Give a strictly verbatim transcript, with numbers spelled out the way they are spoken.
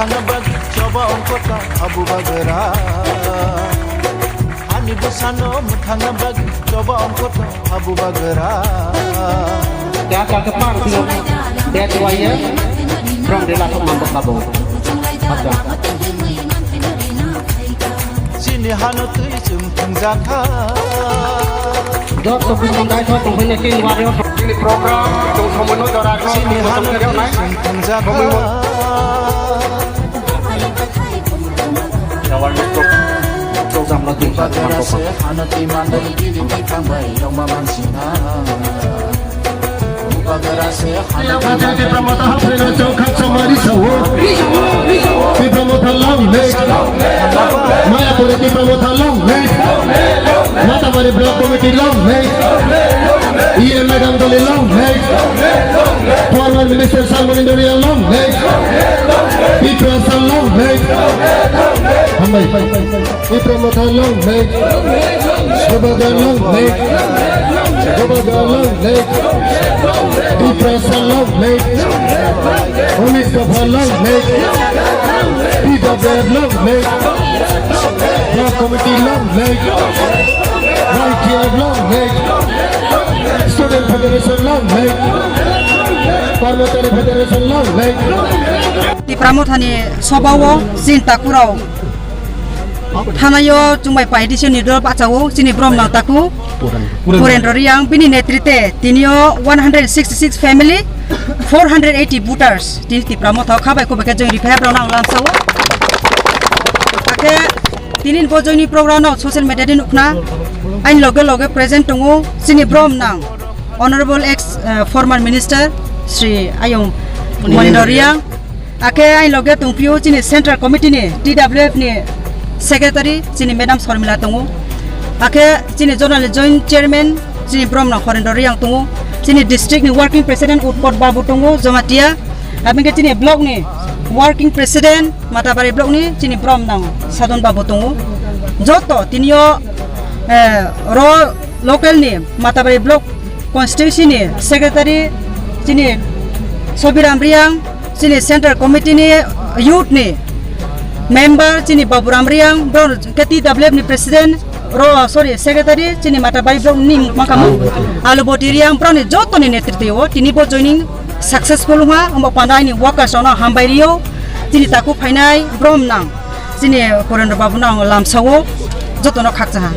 Thangna bagwi choba ongkota habu bagra. Ani bwsano mwthangna bagwi choba ongkota habu bagra. Ya, ya, kepang sino. Dek waya. Rong de lathok mambok kabo. Ada. Chini hano twi chwng thwngjakha. Dok to kusum dai thok tong phai na kin wario. Chini program tong somono jora. Chini hano twi chwng thwngjakha. Awareness program. Program lo twi. Bagra se hano twi mandal giri twi thangbai yongma mansina. Tipra Motha haphaino chongkhak chongmani sao. Tipra Motha long live. Mayapuri Tipra Motha long live. Matabari Block Committee long live. E M Madam Dolly long live. Former Minister Sir Manindo Reang long live. Tipra Sir long live. Hambai. Tipra Motha long live. Gobaga long live. Gobaga long live. Tiprasa long live. Unis Dopha long live. T W F long live. Block Committee long live. Y T F long live. Student Federation long live. Parliamentary Federation long live. Tipra Mothani sobao chini takurok thanaio chwngbai paidisio ni dol bachao chini brom nang taku Purendra Riang bini netrite tinio one hundred sixty six family, four hundred eighty voters tini Tipra Motha khabai kubai khe join riphai brao nang lamsao. Ake tini bo joini program no social media din ukna ain loge loge present tongo chini brom nang Honorable ex, eh, former minister Shri Ayung Manindo Riang. Ake ain loge tongphio chini Central Committee ni T W F ni Secretary chini Madam Sormila tongo. Ake chini Zonal ni Joint Chairman chini brom nang Horendra Riang tongo. Chini district ni Working President Utpot Babu tongo, Jamatia. Abingke chini block ni Working President Matabari block ni chini brom nang Sadon Babu tongo. Joto tinio, eh, ro local ni Matabari block constituency ni secretary chini Sobiram Riang, chini central committee ni youth ni member chini Baburam Riang, bro K T W F ni president, ro, sorry, secretary chini Matabari block ni makamu Aluboti Riang, bro ni joto ni netrite o tini bo joining successful wngha, omo panda ni workers no hambai rio, chini taku phainai brom nang chini Horendra Babu no lamsao joto no khakchaha.